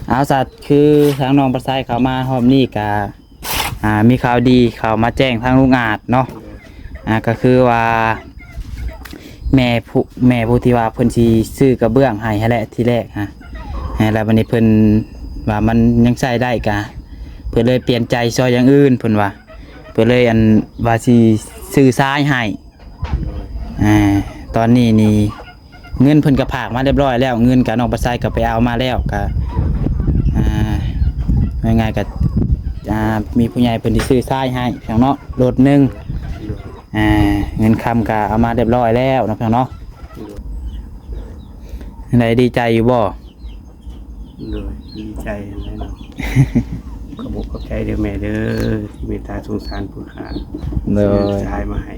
ເອົາ ສັດ ຄືທາງນ້ອງປາໄຊເຂົ້າມາຮອບນີ້ກະ ອ່າ ມີຂ່າວດີເຂົ້າມາແຈ້ງທາງລຸງອາດເນາະ. ອ່າ ກໍຄືວ່າແມ່ຜູ້ ແມ່ຜູ້ທີ່ວ່າເພິ່ນຊິຊື້ກະເບື້ອງໃຫ້ຫັ້ນແຫຼະ ທີແລກຮະ ແລ້ວບັດນີ້ເພິ່ນວ່າມັນຍັງໃຊ້ໄດ້ ກະເພິ່ນເລີຍປ່ຽນໃຈຊ່ອຍຢ່າງອື່ນ ເພິ່ນວ່າ ເພິ່ນເລີຍ ອັນ ວ່າຊິຊື້ຊາຍໃຫ້. ອ່າ ຕອນນີ້ນີ້ເງິນເພິ່ນກໍຝາກມາຮຽບຮ້ອຍແລ້ວ ເງິນກໍນ້ອງປາໄຊກໍໄປເອົາມາແລ້ວ ກໍ ອ່າ ງ່າຍໆ ກໍ ອ່າ ມີຜູ້ໃຫຍ່ເພິ່ນຊິຊື້ຊາຍໃຫ້ພີ່ນ້ອງເນາະ ລົດໜຶ່ງ. ອ່າ ເງິນຄຳກໍເອົາມາຮຽບຮ້ອຍແລ້ວເນາະພີ່ນ້ອງເນາະ. ຈັ່ງໃດ ດີໃຈຢູ່ບໍ່? ໂດຍ ດີໃຈຫັ້ນແຫຼະເນາະ. ຂອບອົກຂອບໃຈເດີແມ່ເດີ ທີ່ເມດຕາສົງສານຜູ້ຂ້າ ໂດຍ ຊື້ຊາຍມາໃຫ້.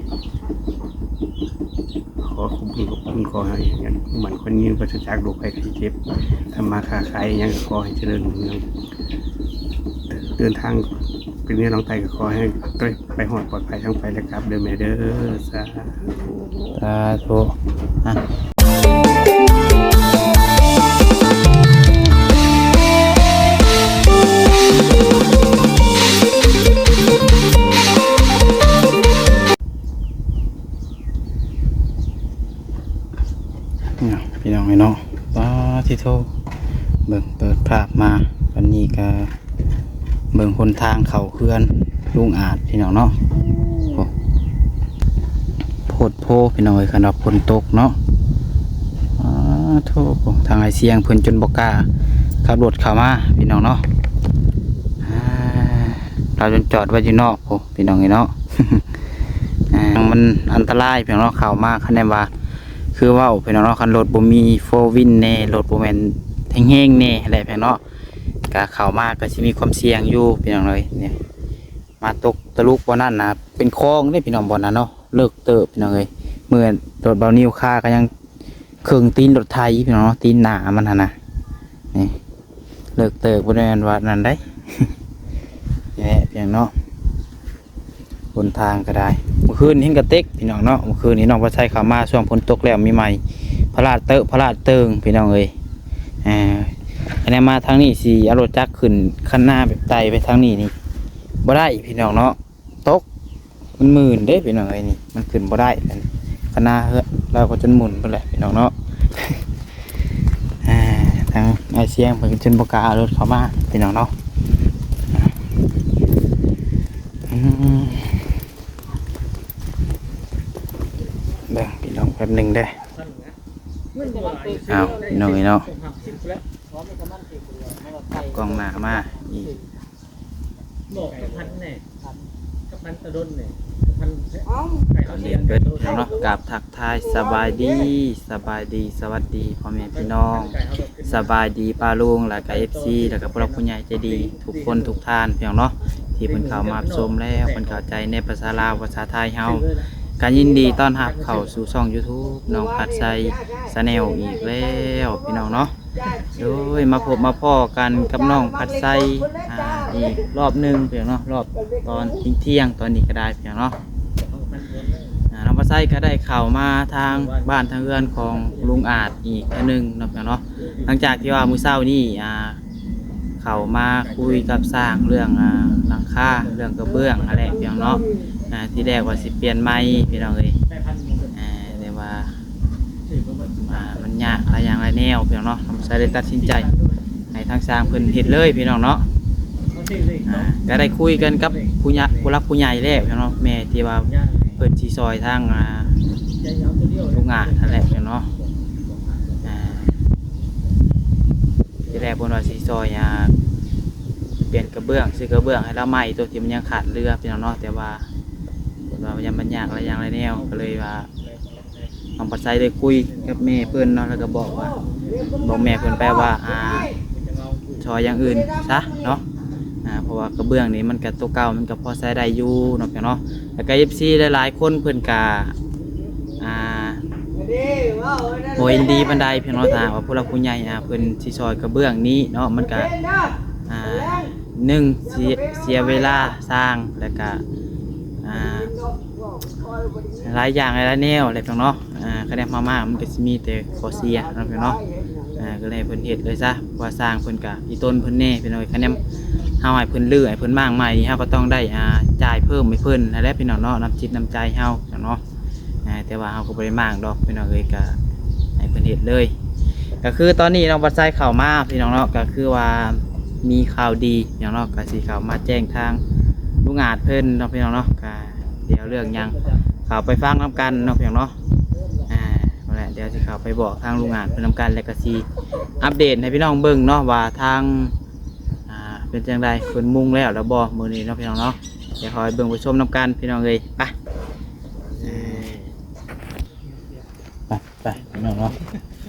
ຂໍຂອບຄຸນຂອບຄຸນ ຂໍໃຫ້ໝັ້ນຄົນຍືນ ປາສະຈາກໂລກໄພໄຂ້ເຈັບ ທຳມາຄ້າຂາຍຫຍັງ ກໍຂໍໃຫ້ຈະເລີນຮຸ່ງເຮືອງ ເດີນທາງ ເປັນເມືອງນອງໄຕ້ ກໍຂໍໃຫ້ໄປຮອດປອດໄພທັງໄປແລະກັບເດີແມ່ເດີ. ສາທຸ ສາທຸ. ອ່ະ ພີ່ນ້ອງເອີຍເນາະ ປາທິໂທ ເບິ່ງ ເປີດພາບມາ ອັນນີ້ກະ ເບິ່ງຫົນທາງເຂົ້າເຮືອນລຸງອາດພີ່ນ້ອງເນາະ. ໂອ້ ໂພດໂພພີ່ນ້ອງເອີຍ ຄັນວ່າຝົນຕົກເນາະ. ອາໂທ້ ທາງອ້າຍຊຽງເພິ່ນຈົນບໍ່ກ້າຂັບລົດເຂົ້າມາພີ່ນ້ອງເນາະ. ອາ ລາວຈົນຈອດໄວ້ຢູ່ນອກພຸ້ນພີ່ນ້ອງເອີຍເນາະ. ອາ ມັນອັນຕະລາຍພີ່ນ້ອງເນາະ ເຂົ້າມາ ຄັນແມ່ນວ່າ ຄືເວົ້າພີ່ນ້ອງເນາະ ຄັນລົດບໍ່ມີໂຟວີນແນ່ ລົດບໍ່ແມ່ນແຮງໆແນ່ແຫຼະພີ່ນ້ອງເນາະ. ກະເຂົ້າມາກະຊິມີຄວາມສ່ຽງຢູ່ພີ່ນ້ອງເອີຍ. ນີ້ ມາຕົກຕະລຸກບ່ອນນັ້ນນະ ເປັນຄອງເດ້ພີ່ນ້ອງ ບ່ອນນັ້ນເນາະ ເລິກເຕີບພີ່ນ້ອງເອີຍ. ເມື່ອລົດເບົານິວຄາກະຍັງເຄິ່ງຕີນລົດໄຖພີ່ນ້ອງເນາະ ຕີນໜ້າມັນຫັ້ນນະ. ນີ້ ເລິກເຕີບ ບໍ່ແມ່ນວ່ານັ້ນໃດ ນີ້ແຫຼະພີ່ນ້ອງເນາະ. ຫົນທາງກໍໄດ້ ມື້ຄືນເຫັນກະເຕັກພີ່ນ້ອງເນາະ. ມື້ຄືນນີ້ນ້ອງປາໄຊເຂົ້າມາຊ່ວງຝົນຕົກແລ້ວໃໝ່ໆ ພະລາດເຕີບພະລາດເຕີງພີ່ນ້ອງເອີຍ. ອ່າ ອັນນີ້ມາທາງນີ້ຊິເອົາລົດຈັກຂຶ້ນຄັນນາ ແບບໄຕ່ໄປທາງນີ້ນີ້ບໍ່ໄດ້ພີ່ນ້ອງເນາະ ຕົກ ມັນມື່ນເດ້ພີ່ນ້ອງເອີຍ. ນີ້ມັນຂຶ້ນບໍ່ໄດ້ ຄັນນາເຮືອນລາວກໍຈົນໝຸ່ນໄປແລ້ວພີ່ນ້ອງເນາະ. ອ່າ ທາງອ້າຍຊຽງເພິ່ນຈົນບໍ່ກ້າເອົາລົດເຂົ້າມາພີ່ນ້ອງເນາະ. ອືມ ເບິ່ງພີ່ນ້ອງແປັບໜຶ່ງເດີ້. ອ້າວ ພີ່ນ້ອງເອີຍເນາະ ກັບກ້ອງໜ້າມາອີກ ເວົ້າກັບພັນແດ່ ກັບພັນຕະດົນແດ່ ກັບພັນ ເອົ້າ ເອົາເລີຍເນາະ. ກາບທັກທາຍສະບາຍດີ ສະບາຍດີ ສະຫວັດດີພໍ່ແມ່ພີ່ນ້ອງ ສະບາຍດີປ້າລຸງ ແລ້ວກະເອັຟຊີ ແລ້ວກະຜູ້ຫຼັກຜູ້ໃຫຍ່ໃຈດີທຸກຄົນທຸກທ່ານພີ່ນ້ອງເນາະ ທີ່ເພິ່ນເຂົ້າມາຮັບຊົມແລ້ວ ເພິ່ນເຂົ້າໃຈໃນພາສາລາວພາສາໄທເຮົາ. ກະຍິນດີຕ້ອນຮັບເຂົ້າສູ່ຊ່ອງຢູທູບນ້ອງພັດໄຊແຊນແນວອີກແລ້ວພີ່ນ້ອງເນາະ. ໂດຍ ມາພົບມາພໍ້ກັນກັບນ້ອງພັດໄຊ ອ່າ ອີກລອບໜຶ່ງພີ່ນ້ອງເນາະ ລອບຕອນທ່ຽງໆ ຕອນນີ້ກໍໄດ້ພີ່ນ້ອງເນາະ. ອ່າ ນ້ອງພັດໄຊກໍໄດ້ເຂົ້າມາທາງບ້ານທາງເຮືອນຂອງລຸງອາດອີກເທື່ອໜຶ່ງເນາະພີ່ນ້ອງເນາະ. ຫຼັງຈາກທີ່ວ່າມື້ເຊົ້ານີ້ ອ່າ ເຂົ້າມາຄຸຍກັບຊ່າງເລື່ອງ ອ່າ ຫຼັງຄາ ເລື່ອງກະເບື້ອງຫັ້ນແຫຼະພີ່ນ້ອງເນາະ. ອ່າ ທີແລກວ່າຊິປ່ຽນໃໝ່ພີ່ນ້ອງເອີຍ ອ່າ ແຕ່ວ່າ ອ່າ ມັນຍາກຫຼາຍຢ່າງຫຼາຍແນວພີ່ນ້ອງເນາະ. ທາງສາຍເລີຍຕັດສິນໃຈໃຫ້ທາງຊ່າງເພິ່ນເຮັດເລີຍພີ່ນ້ອງເນາະ. ອ່າ ກໍໄດ້ຄຸຍກັນກັບຜູ້ຍະ ຜູ້ຫຼັກຜູ້ໃຫຍ່ແລ້ວພີ່ນ້ອງເນາະ ແມ່ທີ່ວ່າເພິ່ນຊິຊ່ອຍທາງ ອ່າ ລຸງອາດຫັ້ນແຫຼະພີ່ນ້ອງເນາະ. ອ່າ ທີແລກເພິ່ນວ່າຊິຊ່ອຍ ອ່າ ປ່ຽນກະເບື້ອງ ຊື້ກະເບື້ອງໃຫ້ລາວໃໝ່ ໂຕທີ່ມັນຍັງຂາດເຫຼືອພີ່ນ້ອງເນາະ ແຕ່ວ່າເພິ່ນວ່າມັນຍາກຫຼາຍຢ່າງຫຼາຍແນວ ກໍເລີຍວ່າ ນ້ອງພັດໄຊໄດ້ຄຸຍກັບແມ່ເພິ່ນເນາະ ແລ້ວກໍບອກວ່າ ບອກແມ່ເພິ່ນໄປວ່າ ອ່າ ຊ່ອຍຢ່າງອື່ນຊະເນາະ ອ່າ ເພາະວ່າກະເບື້ອງນີ້ມັນກະ ໂຕເກົ່າມັນກະພໍໃຊ້ໄດ້ຢູ່ເນາະ ເນາະ. ແລ້ວກະເອັຟຊີຫຼາຍໆຄົນເພິ່ນກະ ອ່າ ບໍ່ເຫັນດີປານໃດພີ່ນ້ອງເນາະ ຖ້າວ່າຜູ້ຫຼັກຜູ້ໃຫຍ່ ອ່າ ເພິ່ນຊິຊ່ອຍກະເບື້ອງນີ້ເນາະ ມັນກະ ອ່າ ໜຶ່ງ ເສຍ ເສຍເວລາສ້າງ ແລ້ວກະ ອ່າ ຫຼາຍຢ່າງຫຼາຍແນວແຫຼະພີ່ນ້ອງເນາະ. ອ່າ ຄະແນນມາໆ ມັນກໍຊິມີແຕ່ຂໍ້ເສຍເນາະພີ່ນ້ອງເນາະ. ແ ອ່າ ກໍເລີຍໃຫ້ເພິ່ນເຮັດເລີຍຊະ ເພາະວ່າຊ່າງເພິ່ນກໍອີ່ຕົນເພິ່ນແດ່ພີ່ນ້ອງເອີຍ. ຄັນແນມເຮົາໃຫ້ເພິ່ນຮື້ ໃຫ້ເພິ່ນມ້າງໃໝ່ນີ້ ເຮົາກໍຕ້ອງໄດ້ ອ່າ ຈ່າຍເພີ່ມໃຫ້ເພິ່ນຫັ້ນແຫຼະພີ່ນ້ອງເນາະ, ນ້ຳຈິດນ້ຳໃຈເຮົາເນາະ. ອ່າ ແຕ່ວ່າເຮົາກໍບໍ່ໄດ້ມ້າງດອກພີ່ນ້ອງເອີຍ, ກໍໃຫ້ເພິ່ນເຮັດເລີຍ. ກໍຄືຕອນນີ້ນ້ອງບັດໄຊເຂົ້າມາພີ່ນ້ອງເນາະ, ກໍຄືວ່າມີຂ່າວດີພີ່ນ້ອງເນາະ, ກໍຊິເຂົ້າມາແຈ້ງທາງລຸງອາດເພິ່ນເນາະພີ່ນ້ອງເນາະ. ກໍດຽວເລື່ອງຫຍັງເຂົ້າໄປຟັງນຳກັນເນາະພີ່ນ້ອງເນາະ. ອ່າ ນັ້ນແຫຼະ ດຽວຊິເຂົ້າໄປບອກທາງລຸງອາດເພິ່ນນຳກັນ ແລ້ວກໍຊິອັບເດດໃຫ້ພີ່ນ້ອງເບິ່ງເນາະ ວ່າທາງ ອ່າ ເປັນຈັ່ງໃດ ເພິ່ນມຸງແລ້ວແລ້ວບໍ່ມື້ນີ້ເນາະພີ່ນ້ອງເນາະ. ດຽວເຮົາໄປເບິ່ງໄປຊົມນຳກັນພີ່ນ້ອງເອີຍ. ໄປ ເອີ ໄປ ໄປພີ່ນ້ອງເນາະ.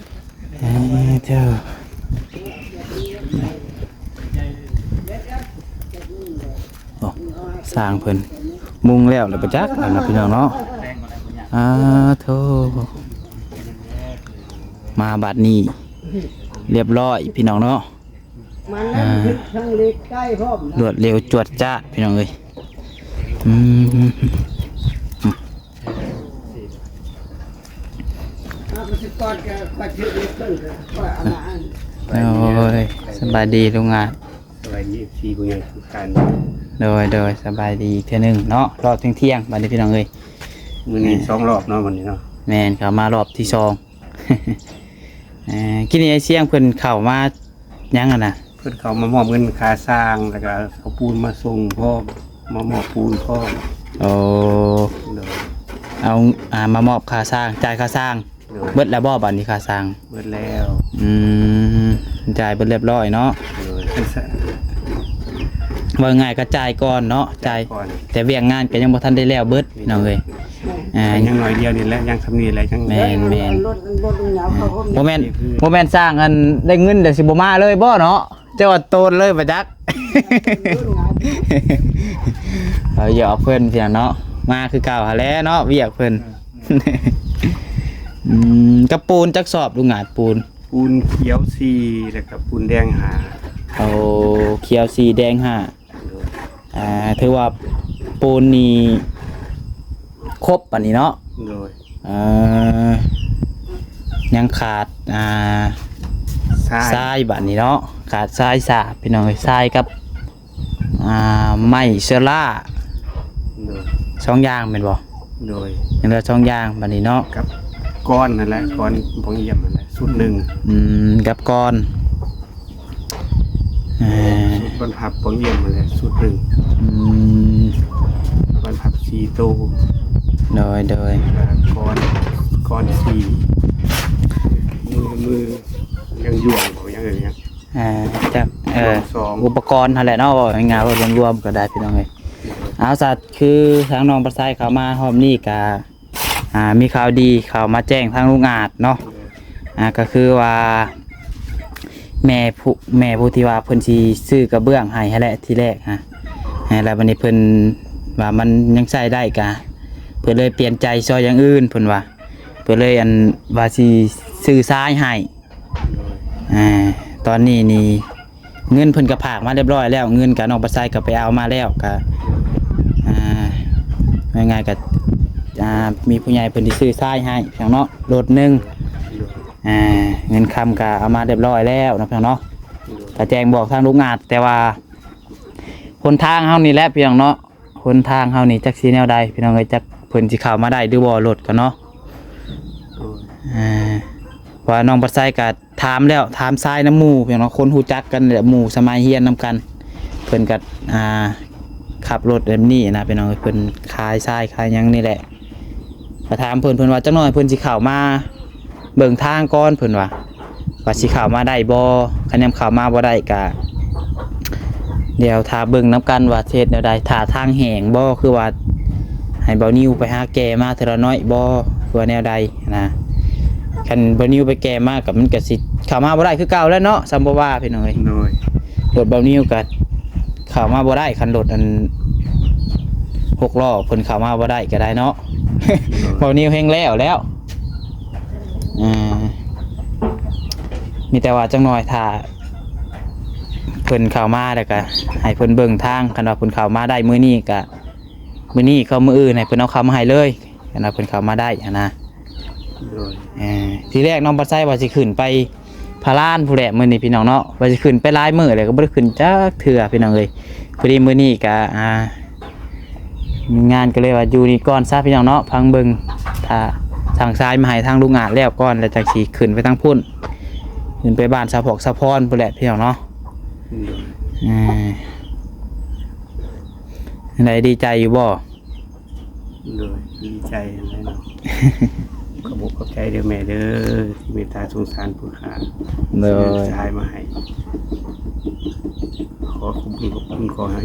ເອີ ເຈົ້າ ໂອ້ ຊ່າງເພິ່ນມຸງແລ້ວແລ້ວປະຈັກ ອັນນະພີ່ນ້ອງເນາະ. ອາໂທ ມາບັດນີ້ລຽບຮ້ອຍພີ່ນ້ອງເນາະ. ອ່າ ລວດເລັວຈວດຈາດພີ່ນ້ອງເອີຍ. ອືມ ໂອ້ຍ ສະບາຍດີລຸງອາດ. ສະບາຍດີ ເອັຟຊີ ຜູ້ໃຫຍ່ທຸກທ່ານ. ໂດຍ ໂດຍ ສະບາຍດີອີກເທື່ອໜຶ່ງເນາະ, ຮອບທ່ຽງໆ ບັດນີ້ພີ່ນ້ອງເອີຍ. ມື້ນີ້ສອງຮອບເນາະ ມື້ນີ້ເນາະ. ແມ່ນ ເຂົ້າມາຮອບທີສອງ. ເອີ ກິນນີ້ໄອ້ຊຽງເພິ່ນເຂົ້າມາຫຍັງຫັ້ນນະ? ເພິ່ນເຂົ້າມາມອບເງິນຄ່າຊ່າງ ແລ້ວກໍເອົາປູນມາສົ່ງພ້ອມ ມາມອບປູນພ້ອມ. ໂອ້ ໂດຍ ເອົາ ອ່າ ມາມອບຄ່າຊ່າງ ຈ່າຍຄ່າຊ່າງ. ໂດຍ ເບິດແລ້ວບໍ່ບັດນີ້ຄ່າຊ່າງ? ເບິດແລ້ວ. ອືມ ຈ່າຍເບິດລຽບຮ້ອຍເນາະ. ໂດຍ ເວົ້າງ່າຍກໍຈ່າຍກ່ອນເນາະ ຈ່າຍ ຈ່າຍກ່ອນ ແຕ່ວຽກງານກໍຍັງບໍ່ທັນໄດ້ແລ້ວເບິດ ພີ່ນ້ອງເອີຍ. ອ່າ ຍັງໜ້ອຍດຽວນີ້ແຫຼະ ຍັງສ່ຳນີ້ແຫຼະ ຍັງ ແມ່ນ ແມ່ນ ບໍ່ແມ່ນ ບໍ່ແມ່ນສ້າງອັນໄດ້ເງິນແລ້ວຊິບໍ່ມາເລີຍບໍ່ເນາະ? ເຈົ້າວ່າໂຕນເລີຍປະຈັກ. ເອົາຫຍອກເພິ່ນເພຍເນາະ, ມາຄືເກົ່າຫັ້ນແຫຼະເນາະ ວຽກເພິ່ນ. ອືມ ກັບປູນຈັກສອບ ລຸງອາດ? ປູນ ປູນຂຽວສີ່ ແລ້ວກໍປູນແດງຫ້າ. ໂອ້ ຂຽວສີ່ ແດງຫ້າ. ອ່າ ຖືວ່າປູນນີ້ຄົບປານນີ້ເນາະ. ໂດຍ ເອີ ຍັງຂາດ ອ່າ ຊາຍ ຊາຍບາດນີ້ເນາະ, ຂາດຊາຍສາບ ພີ່ນ້ອງເອີຍ. ຊາຍກັບ ອ່າ ໄມ້ເຊື້ອລາ ໂດຍ ສອງຢ່າງແມ່ນບໍ່? ໂດຍ ຍັງເຫຼືອສອງຢ່າງບາດນີ້ເນາະ. ກັບກ້ອນນັ້ນແຫຼະ ກ້ອນປອງຢ້ຽມນັ້ນແຫຼະ ຊຸດໜຶ່ງ. ອືມ ກັບກ້ອນ ອ່າ ຊຸດບັນພັບປອງຢ້ຽມຫັ້ນແຫຼະ ຊຸດໜຶ່ງ. ອືມ ບັນພັບສີ່ໂຕ. ໂດຍ ໂດຍ ແລ້ວກະກ້ອນ ກ້ອນສີ່ ມື ມືຍັງຢວງບໍ່ ຍັງ ຍັງ ອ່າ ຈັກ ເອີ ສອງ ອຸປະກອນຫັ້ນແຫຼະເນາະ ເວົ້າງ່າຍໆ ເວົ້າລວມໆກໍໄດ້ ພີ່ນ້ອງເອີຍ. ເອົາ ສະ ຄືທາງນ້ອງປະໄຊເຂົ້າມາຮອບນີ້ກະ ອ່າ ມີຂ່າວດີເຂົ້າມາແຈ້ງທາງລຸງອາດເນາະ. ອ່າ ກໍຄືວ່າແມ່ຜູ້ ແມ່ຜູ້ທີ່ວ່າເພິ່ນຊິຊື້ກະເບື້ອງໃຫ້ຫັ້ນແຫຼະ ທີແລກຫັ້ນ ແລ້ວບັດນີ້ເພິ່ນວ່າມັນຍັງໃຊ້ໄດ້ ກະເພິ່ນເລີຍປ່ຽນໃຈຊ່ອຍຢ່າງອື່ນ ເພິ່ນວ່າ ເພິ່ນເລີຍ ອັນ ວ່າຊິຊື້ຊາຍໃຫ້. ອ່າ ຕອນນີ້ນີ້ ເງິນເພິ່ນກໍຝາກມາຮຽບຮ້ອຍແລ້ວ, ເງິນກະນ້ອງປະໄຊກໍໄປເອົາມາແລ້ວ, ກະ ອ່າ ງ່າຍໆ ກະ ອ່າ ມີຜູ້ໃຫຍ່ເພິ່ນຊິຊື້ຊາຍໃຫ້ເນາະ ລົດໜຶ່ງ. ອ່າ ເງິນຄຳກະເອົາມາຮຽບຮ້ອຍແລ້ວເນາະ ພີ່ນ້ອງເນາະ. ກະແຈ້ງບອກທາງລຸງອາດ ແຕ່ວ່າຫົນທາງເຮົານີ້ແຫຼະ ພີ່ນ້ອງເນາະ. ຫົນທາງເຮົານີ້ຈັກຊິແນວໃດ ພີ່ນ້ອງເອີຍ, ຈັກເພິ່ນຊິເຂົ້າມາໄດ້ຫຼືບໍ່ ລົດກໍເນາະ. ໂດຍ ອ່າ ເພາະວ່ານ້ອງປະໄຊກໍຖາມແລ້ວ ຖາມຊາຍນຳໝູ່ ພີ່ນ້ອງເນາະ, ຄົນຮູ້ຈັກກັນແຫຼະ ໝູ່ສະໄໝຮຽນນຳກັນ. ເພິ່ນກໍ ອ່າ ຂັບລົດແບບນີ້ນະ ພີ່ນ້ອງເອີຍ, ເພິ່ນຂາຍຊາຍຂາຍຫຍັງນີ້ແຫຼະ. ກໍຖາມເພິ່ນ ເພິ່ນວ່າຈັກໜ້ອຍເພິ່ນຊິເຂົ້າມາເບິ່ງທາງກ່ອນ ເພິ່ນວ່າ ວ່າຊິເຂົ້າມາໄດ້ບໍ່. ຄັນຍາມເຂົ້າມາບໍ່ໄດ້ກະ ດຽວຖ້າເບິ່ງນຳກັນວ່າຊິເຮັດແນວໃດ, ຖ້າທາງແຫ້ງບໍ່ ຄືວ່າໃຫ້ບ່າວນິວໄປຫາແກ່ມາເທື່ອລະໜ້ອຍບໍ່ ຄືວ່າແນວໃດນະ. ຄັນບ່າວນິວໄປແກ່ມາກະ ມັນກະຊິເຂົ້າມາບໍ່ໄດ້ຄືເກົ່າແລ້ວເນາະ ຊຳບໍ່ວ່າ ພີ່ນ້ອງເອີຍ. ໂດຍ ລົດບ່າວນິວກະເຂົ້າມາບໍ່ໄດ້ ຄັນລົດອັນຫົກລໍ້ເພິ່ນເຂົ້າມາບໍ່ໄດ້ກະໄດ້ເນາະ. ໂດຍ ບ່າວນິວແຮ່ງແລ້ວແລ້ວ. ອ່າ ມີແຕ່ວ່າຈັກໜ້ອຍຖ້າເພິ່ນເຂົ້າມາແລ້ວກະໃຫ້ເພິ່ນເບິ່ງທາງ, ຄັນວ່າເພິ່ນເຂົ້າມາໄດ້ມື້ນີ້ກະມື້ນີ້ ເຂົ້າມື້ອື່ນໃຫ້ເພິ່ນເອົາເຂົ້າມາໃຫ້ເລີຍ ຄັນວ່າເພິ່ນເຂົ້າມາໄດ້ຫັ້ນນະ. ໂດຍ ເອີ ທີແລກນ້ອງປະໄຊວ່າຊິຂຶ້ນໄປ ພະລານພຸ້ນແຫຼະ ມື້ນີ້ພີ່ນ້ອງເນາະ ວ່າຊິຂຶ້ນໄປຫຼາຍມື້ແລ້ວກໍບໍ່ໄດ້ຂຶ້ນຈັກເທື່ອພີ່ນ້ອງເອີຍ. ພໍດີມື້ນີ້ກະ ອ່າ ມີງານກໍເລີຍວ່າຢູ່ນີ້ກ່ອນຊະພີ່ນ້ອງເນາະ ພັງເບິ່ງ ຖ້າສັ່ງຊາຍມາໃຫ້ທາງລຸງອາດແລ້ວກ່ອນ ແລ້ວຈັ່ງຊິຂຶ້ນໄປທາງພຸ້ນ ຂຶ້ນໄປບ້ານສາວພອກສາວພອນພຸ້ນແຫຼະພີ່ນ້ອງເນາະ. ໂດຍ ເອີ ຈັ່ງໃດ ດີໃຈຢູ່ບໍ່? ໂດຍ ດີໃຈຫັ້ນແຫຼະເນາະ. ຂອບອົກຂອບໃຈເດີແມ່ເດີ ທີ່ເມດຕາສົງສານຜູ້ຂ້າ ໂດຍ ທີ່ເມດຕາມາໃຫ້. ຂໍຂອບຄຸນຂອບຄຸນ ຂໍໃຫ້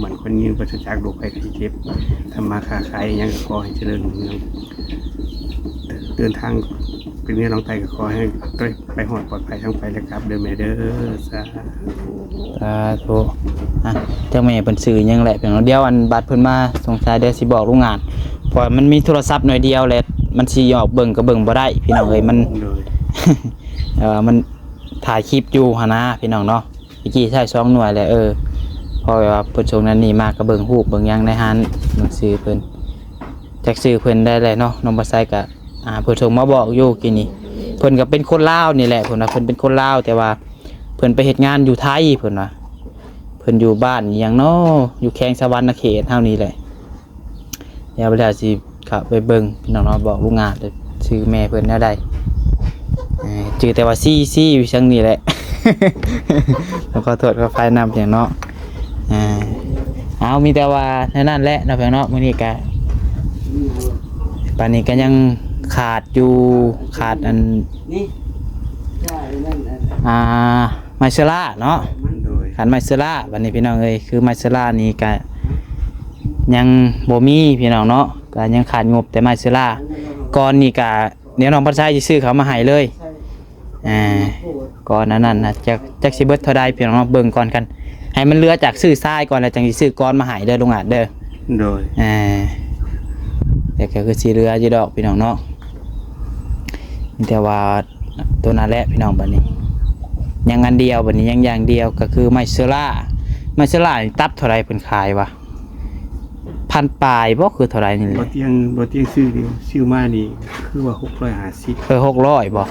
ໝັ້ນຄວັນຍືນ ປາສະຈາກໂລກໄພໄຂ້ເຈັບ ທຳມາຄ້າຂາຍຫຍັງກໍຂໍໃຫ້ຈະເລີນຮຸ່ງເຮືອງ ເດີນທາງເປັນເໜືອລ່ອງໃຕ້ ກໍຂໍໃຫ້ໄປຮອດປອດໄພທັງໄປແລະກັບເດີແມ່ເດີ. ສາທຸ ສາທຸ. ອ່ະ ຈັກແມ່ເພິ່ນຊື່ຫຍັງແຫຼະພີ່ນ້ອງ. ດຽວອັນບັດເພິ່ນມາ ສົງໄສດຽວຊິບອກລຸງອາດ ເພາະວ່າມັນມີໂທລະສັບໜ່ວຍດຽວແຫຼະ ມັນຊິອອກເບິ່ງກໍເບິ່ງບໍ່ໄດ້ພີ່ນ້ອງເອີຍ. ມັນ ໂດຍ ເອີ ມັນຖ່າຍຄລິບຢູ່ຫັ້ນນະພີ່ນ້ອງເນາະ. ຕະກີ້ໃຊ້ສອງໜ່ວຍແຫຼະ ເອີ ເພາະວ່າເພິ່ນສົ່ງນັ້ນນີ້ມາ ກໍເບິ່ງຮູບເບິ່ງຫຍັງໃນຮ້ານ ເບິ່ງຊື່ເພິ່ນ ຈັກຊື່ເພິ່ນໄດ້ແຫຼະເນາະ. ນ້ອງບໍ່ໃສກໍ ອ່າ ເພິ່ນສົ່ງມາບອກຢູ່ກີ້ນີ້. ເພິ່ນກໍເປັນຄົນລາວນີ້ແຫຼະ ເພິ່ນວ່າເພິ່ນເປັນຄົນລາວ ແຕ່ວ່າເພິ່ນໄປເຮັດງານຢູ່ໄທ ເພິ່ນວ່າ. ເພິ່ນຢູ່ບ້ານອີ່ຫຍັງເນາະ ຢູ່ແຂວງສະຫວັນນະເຂດເຮົານີ້ແຫຼະ. ດຽວ ດຽວຊິເຂົ້າໄປເບິ່ງພີ່ນ້ອງເນາະ ບອກລຸງອາດ ຊື່ແມ່ເພິ່ນແນວໃດ. ເອີ ຈື່ແຕ່ວ່າຊີ ຊີຢູ່ເຊິ່ງນີ້ແຫຼະ ຕ້ອງຂໍໂທດຂໍອະໄພນຳພີ່ນ້ອງເນາະ. ເອີ ເອົາ ມີແຕ່ວ່າແນວນັ້ນແຫຼະເນາະ ພີ່ນ້ອງເນາະ. ມື້ນີ້ກະ ປານນີ້ກໍຍັງຂາດຢູ່ ຂາດອັນ ອ່າ ໄມເຊີລາເນາະ. ໂດຍ ຂາດໄມເຊີລາ ບັດນີ້ພີ່ນ້ອງເອີຍ ຄືໄມເຊີລານີ້ກະຍັງບໍ່ມີພີ່ນ້ອງເນາະ ກະຍັງຂາດງົບແຕ່ໄມເຊີລາ. ກ່ອນນີ້ກະ ດຽວນ້ອງພັນໄຊຊິຊື້ເຂົ້າມາໃຫ້ເລີຍ. ອ່າ ກ່ອນອັນນັ້ນນະ ຈັກ ຈັກຊິເບິດເທົ່າໃດພີ່ນ້ອງເນາະ ເບິ່ງກ່ອນກັນ ໃຫ້ມັນເຫຼືອຈາກຊື້ຊາຍກ່ອນ ແລ້ວຈັ່ງຊິຊື້ກ້ອນມາໃຫ້ເດີລຸງອາດເດີ. ໂດຍ ອ່າ ແຕ່ກໍຄືຊິເຫຼືອຢູ່ດອກພີ່ນ້ອງເນາະ ມີແຕ່ວ່າ ໂຕນັ້ນແຫຼະພີ່ນ້ອງ. ບັດນີ້ຍັງອັນດຽວ ບັດນີ້ຍັງຢ່າງດຽວ ກໍຄືໄມເຊີລາ. ໄມເຊີລານີ້ຕັບເທົ່າໃດເພິ່ນຂາຍວະ? ພັນປາຍບໍ່ ຄືເທົ່າໃດນີ້ແຫຼະ? ບໍ່ຕຽງ ບໍ່ຕຽງຊື້ນີ້ ຊື້ມານີ້ຄືວ່າຫົກຮ້ອຍຫ້າສິບ. ເອີ ຫົກຮ້ອຍບໍ່?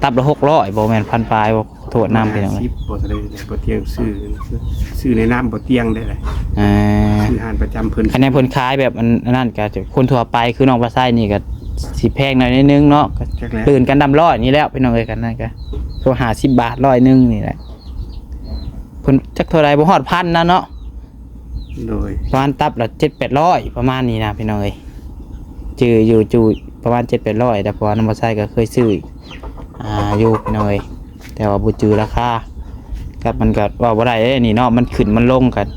ຕັບລະຫົກຮ້ອຍບໍ່ ແມ່ນພັນປາຍບໍ່? ໂທດນຳພີ່ນ້ອງເອີຍ ບໍ່ເທົ່າໃດ. ບໍ່ຕຽງຊື້ ຊື້ໃນນາມບໍ່ຕຽງໄດ້. ອ່າ ຊື້ຮ້ານປະຈຳເພິ່ນ. ອັນນີ້ເພິ່ນຂາຍແບບອັນ ອັນນັ້ນກໍຄົນທົ່ວໄປ ຄືນ້ອງປາໄຊນີ້ກໍຊິແພງໜ້ອຍໜຶ່ງເນາະ ກໍຕື່ນກັນດຳຮ້ອຍນີ້ແຫຼະພີ່ນ້ອງເອີຍ. ກັນນັ້ນກໍໂທຫ້າສິບບາດ ຮ້ອຍໜຶ່ງນີ້ແຫຼະ. ເພິ່ນຈັກເທົ່າໃດ ບໍ່ຮອດພັນນະເນາະ. ໂດຍ ປະມານຕັບລະເຈັດແປດຮ້ອຍ ປະມານນີ້ນະພີ່ນ້ອງເອີຍ. ຈື່ຢູ່ ຢູ່ປະມານເຈັດແປດຮ້ອຍ ແຕ່ເພາະວ່ານ້ອງບໍ່ໄຊກໍເຄີຍຊື້ ອ່າ ຢູ່ພີ່ນ້ອງເອີຍ ແຕ່ວ່າບໍ່ຈື່ລາຄາ ກັບມັນກໍເວົ້າບໍ່ໄດ້ເດ້ນີ້ເນາະ ມັນຂຶ້ນມັນລົງກັນ.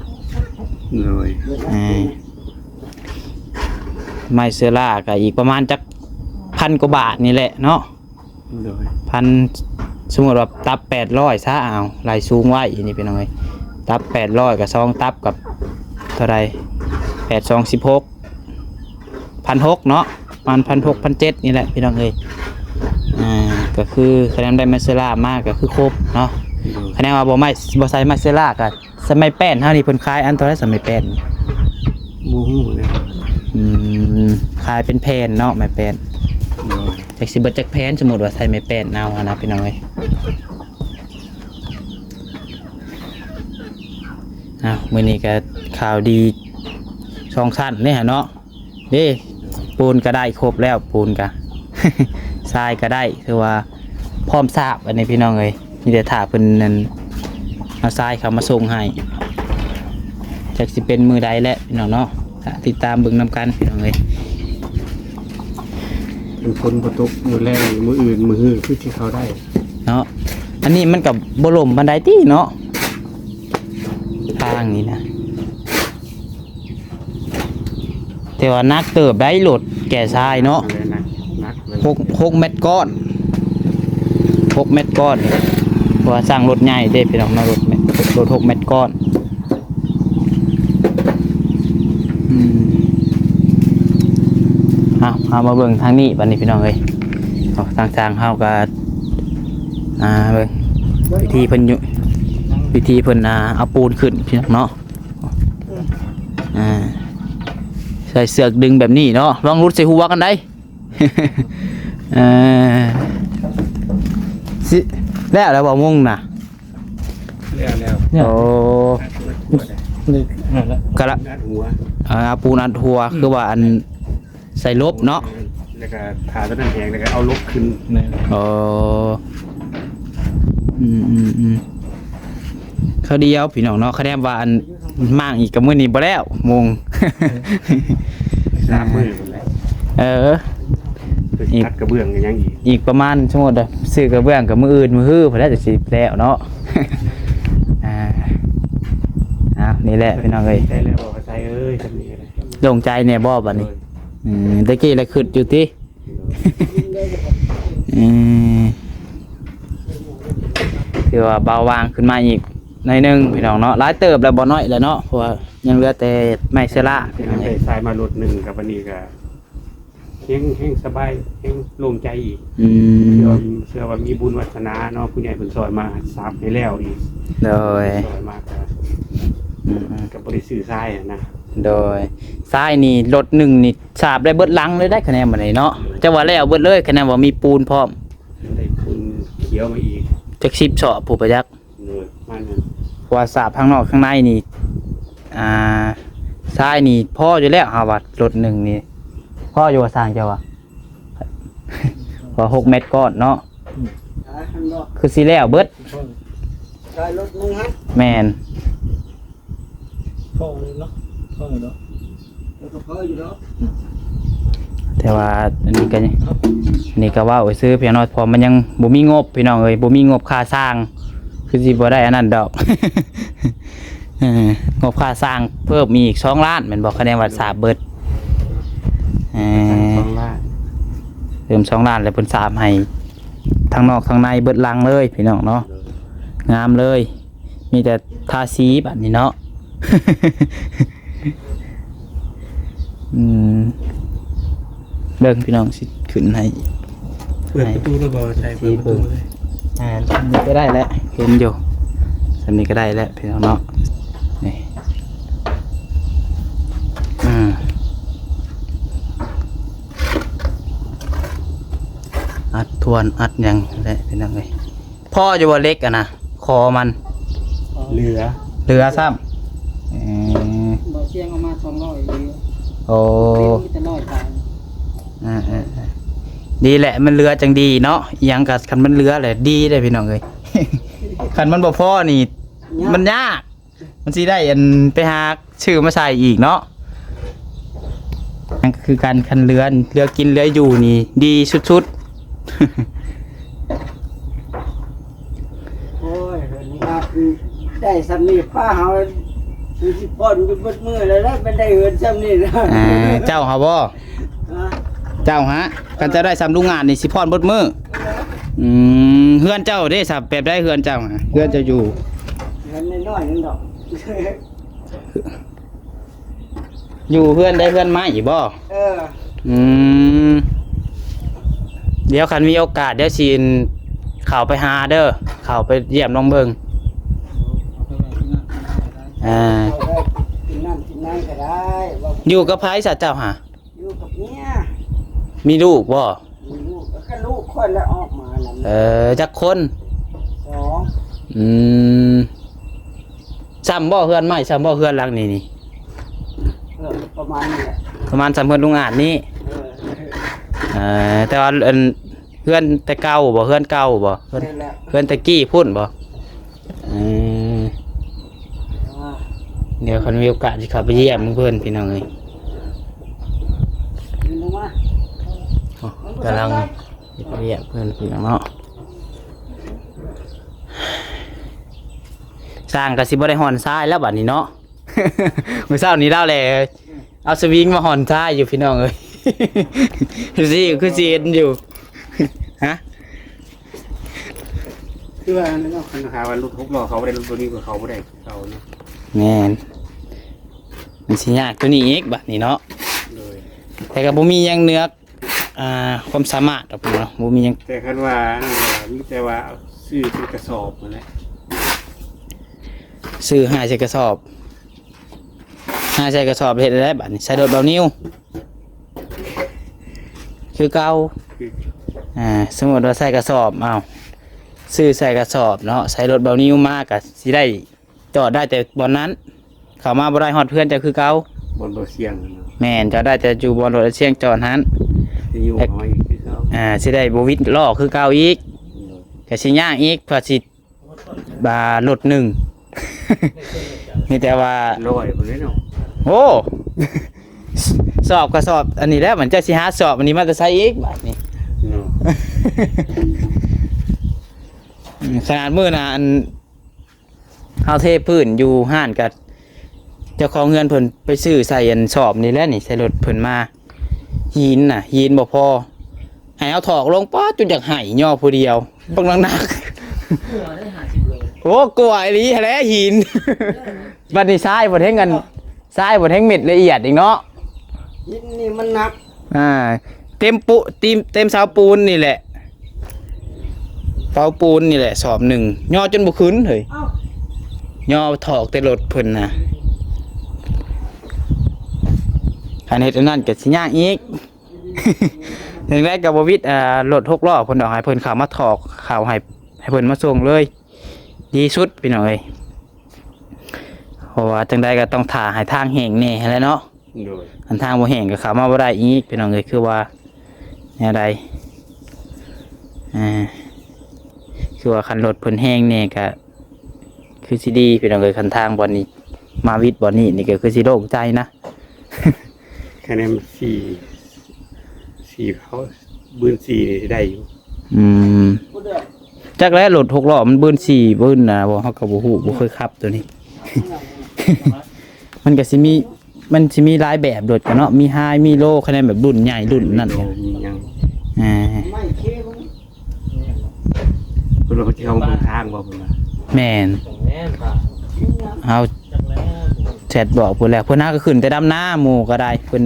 ໂດຍ ເອີ ໄມເຊີລາກໍອີກປະມານຈັກພັນກວ່າບາດນີ້ແຫຼະເນາະ. ໂດຍ ພັນ ສົມມຸດວ່າຕັບແປດຮ້ອຍຊະ ເອົາ ໄລ່ສູງໄວ້ນີ້ພີ່ນ້ອງເອີຍ ຕັບແປດຮ້ອຍກັບສອງຕັບກັບເທົ່າໃດ ແປດສອງສິບຫົກ ພັນຫົກເນາະ ປະມານພັນຫົກ ພັນເຈັດນີ້ແຫຼະພີ່ນ້ອງເອີຍ. ອ່າ ກໍຄືຄະແນນໄດ້ໄມເຊີລາມາກໍຄືຄົບເນາະ. ໂດຍ ຄະແນນວ່າບໍ່ໄມ ບໍ່ໃສ່ໄມເຊີລາກໍ ສະໄໝແປ້ນເຮົານີ້ເພິ່ນຂາຍອັນເທົ່າໃດ ສະໄໝແປ້ນ? ບໍ່ຮູ້ເລີຍ. ອືມ ຂາຍເປັນແຜ່ນເນາະ ໄມ້ແປ້ນ. ໂດຍ ຈັກຊິເບິດຈັກແຜ່ນ ສົມມຸດວ່າໃສ່ໄມ້ແປ້ນເອົາຫັ້ນນະພີ່ນ້ອງເອີຍ. ອ້າວ ມື້ນີ້ກໍຂ່າວດີສອງຊັ້ນເດ້ຫະເນາະ. ເດ້ ປູນກໍໄດ້ຄົບແລ້ວ ປູນກໍ ຊາຍກໍໄດ້ ຖືວ່າພ້ອມສາບ ອັນນີ້ພີ່ນ້ອງເອີຍ. ມີແຕ່ຖ້າເພິ່ນນັ້ນ ເອົາຊາຍເຂົ້າມາສົ່ງໃຫ້ ຈັກຊິເປັນມື້ໃດແຫຼະພີ່ນ້ອງເນາະ. ຖ້າຕິດຕາມເບິ່ງນຳກັນພີ່ນ້ອງເອີຍ. ຄັນຝົນບໍ່ຕົກ ມື້ແລງ ມື້ອື່ນ ມື້ຮື ຄືຊິເຂົ້າໄດ້ເນາະ. ອັນນີ້ມັນກໍບໍ່ລົມປານໃດຕິເນາະ ທາງນີ້ນະ. ແຕ່ວ່າໜັກເຕີບໄດ໋ ລົດແກ່ຊາຍເນາະ. ແມ່ນແຫຼະ ໜັກ ໜັກເລີຍ ຫົກ ຫົກແມັດກ້ອນ ຫົກແມັດກ້ອນ ເພາະວ່າຊ່າງລົດໃຫຍ່ເດ້ພີ່ນ້ອງເນາະ ລົດແມັດ ລົດຫົກແມັດກ້ອນ. ອືມ ເອົາ ເອົາມາເບິ່ງທາງນີ້ບັດນີ້ພີ່ນ້ອງເອີຍ. ເອົາ ທາງຊ່າງເຮົາກໍ ອ່າ ເບິ່ງວິທີເພິ່ນຢູ່ ວິທີເພິ່ນ ອ່າ ເອົາປູນຂຶ້ນພີ່ນ້ອງເນາະ. ອ່າ ໃສ່ເຊືອກດຶງແບບນີ້ເນາະ ລອງຫຼຸດໃສ່ຫົວກັນໄດ໋. ເອີ ຊິ ແລ້ວ ແລ້ວບໍ່ມຸງນະ? ແລ້ວ ແລ້ວ ໂອ້ ນີ້ ນັ້ນແຫຼະ ກະລະ ອັດຫົວ ເອີ ເອົາປູນອັດຫົວ ອືມ ຄືວ່າອັນ ໃສ່ລົບເນາະ ແລ້ວກະຖ້າຕົວນັ້ນແຫ້ງ ແລ້ວກະເອົາລົບຂຶ້ນ ແມ່ນ ໂອ້ ອືມໆໆ ຄາວດຽວພີ່ນ້ອງເນາະ ຄະແນນວ່າອັນ ມ້າງອີກກະມື້ນີ້ບໍ່ແລ້ວມຸງ ສາມມື້ພຸ້ນແຫຼະ ເອີ ອີກ ຕັດກະເບື້ອງກະຍັງອີກ ອີກປະມານ ສົມມຸດ ຊື້ກະເບື້ອງກະມື້ອື່ນມື້ຮືພຸ້ນແຫຼະ ຈັ່ງຊິແລ້ວເນາະ ອ່າ ອ້າວ ນີ້ແຫຼະພີ່ນ້ອງເອີຍ ໄດ້ແລ້ວບໍ່ ກະໃສ່ເອີຍ ຊ່ຳນີ້ກະໄດ້ ໂລ່ງໃຈແດ່ບໍ່ບາດນີ້? ໂດຍ ອືມ ແຕ່ກີ້ລະຄຶດຢູ່ຕິ? ເອີ ຖືວ່າເບົາບາງຂຶ້ນມາອີກໜ້ອຍໜຶ່ງພີ່ນ້ອງເນາະ ຫຼາຍເຕີບແລ້ວ ບໍ່ໜ້ອຍແລ້ວເນາະ ເພາະວ່າຍັງເຫຼືອແຕ່ໄມ້ເຊື້ອລາ ຍັງໄດ້ຊາຍມາລົດໜຶ່ງ ກັບອັນນີ້ກະແຮງ ແຮງສະບາຍ ແຮງໂລ່ງໃຈອີກ ອືມ ເຊື່ອວ່າ ເຊື່ອວ່າມີບຸນວາສະໜາເນາະ ຜູ້ໃຫຍ່ເພິ່ນຊ່ອຍມາສາບໃຫ້ແລ້ວອີກ ໂດຍ ຊ່ອຍມາກະ ອືມໆ ກະບໍ່ໄດ້ຊື້ຊາຍຫັ້ນນະ ໂດຍ ຊາຍນີ້ລົດໜຶ່ງນີ້ ສາບໄດ້ເບິດຫຼັງເລີຍໄດ໋ ຄະແນນບາດນີ້ເນາະ ຈະວ່າແລ້ວເບິດເລີຍ ຄະແນນວ່າມີປູນພ້ອມ ໄດ້ປູນຂຽວມາອີກ ຈັກສິບສອບພຸ້ນປະຈັກ ເອີ ປະມານນັ້ນ ເພາະວ່າສາບທາງນອກທາງໃນນີ້ ອ່າ ຊາຍນີ້ພໍຢູ່ແລ້ວ ເຮົາວ່າລົດໜຶ່ງນີ້ ພໍຢູ່ວ່າຊ່າງເຈົ້າວ່າ ວ່າຫົກແມັດກ້ອນເນາະ ອືມ ຄືຊິແລ້ວເບິດ ໃສ່ລົດໜຶ່ງຫັ້ນ ແມ່ນ ພໍຢູ່ເນາະ ພໍຢູ່ເນາະ ແລ້ວກະພໍຢູ່ເນາະ ແຕ່ວ່າອັນນີ້ກະ ອັນນີ້ກະເວົ້າຊື່ພີ່ນ້ອງ ເພາະມັນຍັງບໍ່ມີງົບພີ່ນ້ອງເອີຍ ບໍ່ມີງົບຄ່າສ້າງ ຄືຊິບໍ່ໄດ້ອັນນັ້ນດອກ ເອີ ງົບຄ່າສ້າງເພີ່ມອີກສອງລ້ານແມ່ນບໍ່ ຄະແນນວ່າສາບເບິດ ເອີ ສອງລ້ານ ເພີ່ມສອງລ້ານ ແລ້ວເພິ່ນສາບໃຫ້ທັງນອກທັງໃນເບິດຫຼັງເລີຍພີ່ນ້ອງເນາະ ງາມເລີຍ ມີແຕ່ທາສີບາດນີ້ເນາະ ອືມ ເບິ່ງພີ່ນ້ອງຊິຂຶ້ນໃຫ້ ເປີດປະຕູແລ້ວບໍ່ ໃສ່ເປີດປະຕູເລີຍ ອ່າ ຊ່ຳນີ້ກະໄດ້ແຫຼະ ເຫັນຢູ່ ຊ່ຳນີ້ກະໄດ້ແຫຼະພີ່ນ້ອງເນາະ ນີ້ ອືມ ອັດທວນອັດຫຍັງແຫຼະພີ່ນ້ອງເອີຍ ພໍຢູ່ບໍ່ເຫຼັກຫັ້ນນະ ຄໍມັນ ເຫຼືອ ເຫຼືອຊ້ຳ ເອີ ບໍ່ ສຽງເອົາມາສອງຮ້ອຍເລີຍ ໂອ້ ມີແຕ່ຮ້ອຍປາຍ ອ່າໆ ດີແຫຼະ ມັນເຫຼືອຈັ່ງດີເນາະ ອີ່ຫຍັງກະຄັນມັນເຫຼືອແຫຼະດີເດ້ພີ່ນ້ອງເອີຍ ຄັນມັນບໍ່ພໍນີ້ ຍາກ ມັນຍາກ ມັນຊິໄດ້ອັນໄປຫາຊື້ມາໃສ່ອີກເນາະ ນັ້ນກະຄືການ ຄັນເຫຼືອ ເຫຼືອກິນເຫຼືອຢູ່ນີ້ດີສຸດໆ ໂອ້ຍ ເພິ່ນວ່າໄດ້ຊ່ຳນີ້ພາເຮົາຊິຜ່ອນຢູ່ເບິດມື້ແລ້ວແຫຼະ ມັນໄດ້ເຮືອນຊ່ຳນີ້ນະ ເອີ ເຈົ້າຫາບໍ່? ຮະ? ເຈົ້າຫາ ຄັນເຈົ້າໄດ້ຊ່ຳລຸງອາດນີ້ຊິຜ່ອນເບິດມື້ ເອີ ອືມ ເຮືອນເຈົ້າເດ້ສະ ແບບໃດເຮືອນເຈົ້າຫາ? ເຮືອນເຈົ້າຢູ່ ເຮືອນນ້ອຍໆນັ້ນດອກ ຢູ່ເຮືອນໃດ ເຮືອນໄມ້ບໍ? ເອີ ອືມ ດຽວຄັນມີໂອກາດ ດຽວຊິເຂົ້າໄປຫາເດີ ເຂົ້າໄປຢ້ຽມລອງເບິ່ງ ເອົາໄປໄວ້ທີ່ນັ້ນ ອ່າ ເອົາໄວ້ກິນນ້ຳກິນໃນກະໄດ້ ຢູ່ກັບໃຜສະເຈົ້າຫາ? ຢູ່ກັບເມຍ ມີລູກບໍ່? ມີລູກ ກະລູກຂ້ອຍລະອອກມານຳ ເອີ ຈັກຄົນ? ສອງ ອືມ ຊ່ຳບໍ່ເຮືອນໄມ້ ຊ່ຳບໍ່ເຮືອນຫຼັງນີ້ນີ້? ເອີ ປະມານນີ້ແຫຼະ ປະມານຊ່ຳເຮືອນລຸງອາດນີ້ ເອີ ເອີ ແຕ່ວ່າອັນ ເຮືອນແຕ່ເກົ່າບໍ່? ເຮືອນເກົ່າບໍ່? ເຮືອນ ແມ່ນແຫຼະ ເຮືອນແຕ່ກີ້ພຸ້ນບໍ່? ເອີ ອ່າ ດຽວຄັນມີໂອກາດຊິເຂົ້າໄປຢ້ຽມເພິ່ນພີ່ນ້ອງເອີຍ ໂອ້ ກຳລັງເຮັດວຽກເພິ່ນພີ່ນ້ອງເນາະ ຊ່າງກະຊິບໍ່ໄດ້ຮ່ອນຊາຍແລ້ວບາດນີ້ເນາະ ມື້ເຊົ້ານີ້ລາວແຫຼະ ເອົາສະວິງມາຮ່ອນຊາຍຢູ່ພີ່ນ້ອງເອີຍ ຊິຄືຊິເຫັນຢູ່ ຮະ ຄືວ່ານັ້ນເນາະ ຄັນຫາວ່າລົດຫົກລໍ້ເຂົ້າບໍ່ໄດ້ ລົດໂຕນີ້ກະເຂົ້າບໍ່ໄດ້ຄືເກົ່າເນາະ ແມ່ນ ມັນຊິຍາກໂຕນີ້ອີກບາດນີ້ເນາະ ໂດຍ ແຕ່ກະບໍ່ມີຫຍັງເໜືອ ອ່າ ຄວາມສາມາດດອກເນາະ ບໍ່ມີຫຍັງ ແຕ່ຄັນວ່ານັ້ນກະມີແຕ່ວ່າຊື້ເປັນກະສອບຫັ້ນແຫຼະ ຊື້ໃຫ້ໃສ່ກະສອບ ຫາໃສ່ກະສອບເຮັດໄດ້ບາດນີ້ ໃສ່ລົດເບົານິວ ຄືເກົ່າ ອ່າ ສົມມຸດວ່າໃສ່ກະສອບ ເອົາ ຊື້ໃສ່ກະສອບເນາະ ໃສ່ລົດເບົານິວມາກະຊິໄດ້ ຈອດໄດ້ແຕ່ບ່ອນນັ້ນ ເຂົ້າມາບໍ່ໄດ້ຮອດເຮືອນເຈົ້າຄືເກົ່າ. ບ່ອນບໍ່ສ່ຽງເນາະ. ແມ່ນ ຈອດໄດ້ແຕ່ຢູ່ບ່ອນລົດສ່ຽງຈອດຫັ້ນ ຊິຢູ່ ເອີ ຫ້ອຍຄືເກົ່າ. ອ່າ ຊິໄດ້ບໍ່ວິດລໍ້ຄືເກົ່າອີກ. ໂດຍ. ກະຊິຍາກອີກ ເພື່ອຊິ ບາລົດໜຶ່ງ ມີແຕ່ວ່າ ຮ້ອຍພຸ້ນເດ້ເນາະ. ໂອ້ ສອບກະສອບອັນນີ້ແຫຼະ ມັນຈະຊິຫາສອບອັນນີ້ມາແຕ່ໃສອີກບາດນີ້ເນາະ. ຂະໜາດມື້ໜ້າອັນ ເຮົາເທພື້ນຢູ່ຮ້ານກະ ເຈົ້າຂອງເຮືອນເພິ່ນໄປຊື້ໃສ່ອັນສອບນີ້ແຫຼະນີ້ ໃສ່ລົດເພິ່ນມາ. ຫີນນະ ຫີນບໍ່ພໍ ໃຫ້ເຮົາຖອກລົງ ປາດ ຈົນຢາກໄຫ້ ຍໍຜູ້ດຽວ ບັກໜັກໆ. ໂອ້ ກວ່າອີ່ຫຼີຫັ້ນແຫຼະຫີນ. ບັດນີ້ຊາຍບໍ່ແຮງອັນ ຊາຍບໍ່ແຮງເມັດລະອຽດອີກເນາະ. ຫີນນີ້ມັນໜັກ. ອ່າ ເຕັມປຸ ເຕັມ ເຕັມເສົາປູນນີ້ແຫຼະ ເສົາປູນນີ້ແຫຼະ ສອບໜຶ່ງ ຍໍຈົນບໍ່ຂຶ້ນເຮີ້ຍ. ຍໍຖອກແຕ່ລົດເພິ່ນນະ ຄັນເຮັດອັນນັ້ນກະຊິຍາກອີກ. ຈັ່ງໃດກະບໍ່ວິດ ອ່າ ລົດຫົກລໍ້ເພິ່ນດອກ ໃຫ້ເພິ່ນເຂົ້າມາຖອກເຂົ້າໃຫ້ ໃຫ້ເພິ່ນມາສົ່ງເລີຍ ດີສຸດພີ່ນ້ອງເອີຍ. ເພາະວ່າຈັ່ງໃດກະຕ້ອງຖ້າໃຫ້ທາງແຫ້ງແດ່ຫັ້ນແຫຼະເນາະ. ໂດຍ. ຄັນທາງບໍ່ແຫ້ງກະເຂົ້າມາບໍ່ໄດ້ອີກພີ່ນ້ອງເອີຍ ຄືວ່າແນວໃດ ອ່າ ຄືວ່າຄັນລົດເພິ່ນແຫ້ງແດ່ກະ ຄືຊິດີພີ່ນ້ອງເອີຍ ຄັນທາງບ່ອນນີ້ ມາວິດບ່ອນນີ້ນີ້ກະຄືຊິໂລ່ງໃຈນະ. ຄະແນນສີ່ ສີ່ເຂົາ ບືນສີ່ນີ້ໄດ້ຢູ່. ອືມ ຈັກແຫຼະ ລົດຫົກລໍ້ມັນບືນສີ່ບືນນະບໍ່ ເຮົາກະບໍ່ຮູ້ ບໍ່ເຄີຍຂັບໂຕນີ້. ມັນກະຊິມີ ມັນຊິມີຫຼາຍແບບລົດກະເນາະ ມີໄຮ ມີໂລ ຄະແນນແບບລຸ້ນໃຫຍ່ລຸ້ນນັ້ນ ມີຫຍັງ ອ່າ ເພິ່ນວ່າເພິ່ນຊິເຂົ້າມາເບິ່ງທາງບໍ່ເພິ່ນວ່າ. ແມ່ນ ເຮົາແຊັດບອກເພິ່ນແລ້ວ ເພິ່ນຫາກະຂຶ້ນແຕ່ດຳນາ ໝູ່ກະໄດ້ ເພິ່ນ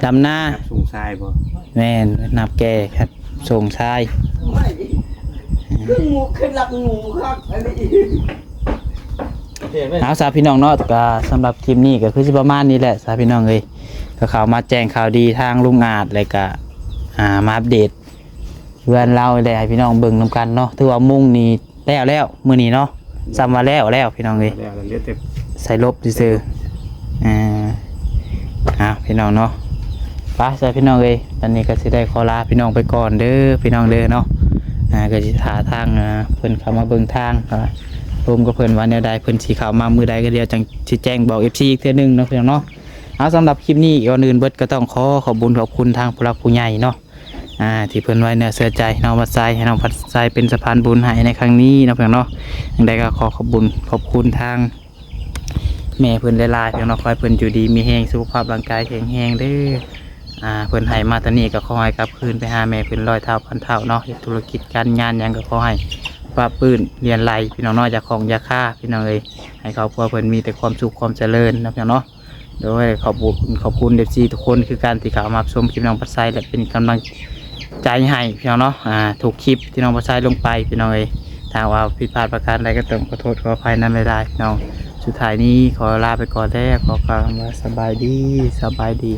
ດຳນາ ຮັບສົ່ງຊາຍບໍ່. ແມ່ນ ຮັບແກ່ ຮັບສົ່ງຊາຍ. ຄືໝູ່ ຄືລັກໝູ່ຄັກອັນນີ້. ເອົາຊະພີ່ນ້ອງເນາະ ກະສຳລັບຄລິບນີ້ກະຄືຊິປະມານນີ້ແຫຼະຊະພີ່ນ້ອງເອີຍ ກະເຂົ້າມາແຈ້ງຂ່າວດີທາງລຸງອາດ ແລະກະ ອ່າ ມາອັບເດດ ເຮືອນລາວແຫຼະ ໃຫ້ພີ່ນ້ອງເບິ່ງນຳກັນເນາະ. ຖືວ່າມຸງນີ້ແລ້ວແລ້ວມື້ນີ້ເນາະ ສ່ຳວ່າແລ້ວແລ້ວພີ່ນ້ອງເອີຍ ແລ້ວແລ້ວ ເຫຼືອແຕ່ໃສ່ລົບຊື່ໆ. ອ່າ ອ່າ ພີ່ນ້ອງເນາະ ໄປຊະພີ່ນ້ອງເອີຍ ຕອນນີ້ກະຊິໄດ້ຂໍລາພີ່ນ້ອງໄປກ່ອນເດີພີ່ນ້ອງເດີເນາະ. ອ່າ ກະຊິຖ້າທາງ ອ່າ ເພິ່ນເຂົ້າມາເບິ່ງທາງ ລົມກັບເພິ່ນວ່າແນວໃດ ເພິ່ນຊິເຂົ້າມາມື້ໃດກະດຽວຈັ່ງຊິແຈ້ງບອກເອັຟຊີອີກເທື່ອໜຶ່ງເນາະພີ່ນ້ອງເນາະ. ເອົາ ສຳລັບຄລິບນີ້ ກ່ອນອື່ນເບິດກະຕ້ອງຂໍຂອບບຸນຂອບຄຸນທາງຜູ້ຫຼັກຜູ້ໃຫຍ່ເນາະ ອ່າ ທີ່ເພິ່ນໄວ້ເນື້ອເຊື່ອໃຈນ້ອງວັດໄຊ ໃຫ້ນ້ອງວັດໄຊເປັນສະພານບຸນໃຫ້ໃນຄັ້ງນີ້ເນາະພີ່ນ້ອງເນາະ. ຈັ່ງໃດກະຂໍຂອບບຸນຂອບຄຸນທາງແມ່ເພິ່ນຫຼາຍໆພີ່ນ້ອງເນາະ ຂໍໃຫ້ເພິ່ນຢູ່ດີມີແຮງ ສຸຂະພາບຮ່າງກາຍແຂງແຮງເດີ. ອ່າ ເພິ່ນໃຫ້ມາຕອນນີ້ກະຂໍໃຫ້ກັບຄືນໄປຫາແມ່ເພິ່ນຮ້ອຍເທົ່າພັນເທົ່າເນາະ. ເຮັດທຸລະກິດການງານຫຍັງກະຂໍໃຫ້ປາບປຶ້ນລຽນໄຫຼພີ່ນ້ອງເນາະ ຢ່າຂ້ອງຢ່າຄາພີ່ນ້ອງເອີຍ ໃຫ້ຄອບຄົວເພິ່ນມີແຕ່ຄວາມສຸກຄວາມຈະເລີນເນາະພີ່ນ້ອງເນາະ. ໂດຍ ຂອບຄຸນ ຂອບຄຸນເອັຟຊີທຸກຄົນຄືກັນທີ່ເຂົ້າມາຮັບຊົມຄລິບນ້ອງພັດໄຊ ແລະເປັນກຳລັງໃຈໃຫ້ພີ່ນ້ອງເນາະ. ອ່າ ທຸກຄລິບທີ່ນ້ອງພັດໄຊລົງໄປພີ່ນ້ອງເອີຍ ຖ້າຫາກວ່າຜິດພາດປະການໃດກະຕ້ອງຂໍໂທດຂໍອະໄພນຳຫຼາຍໆພີ່ນ້ອງ. ສຸດທ້າຍນີ້ຂໍລາໄປກ່ອນແລ້ວ ຂໍກ່າວຄຳວ່າສະບາຍດີ ສະບາຍດີ.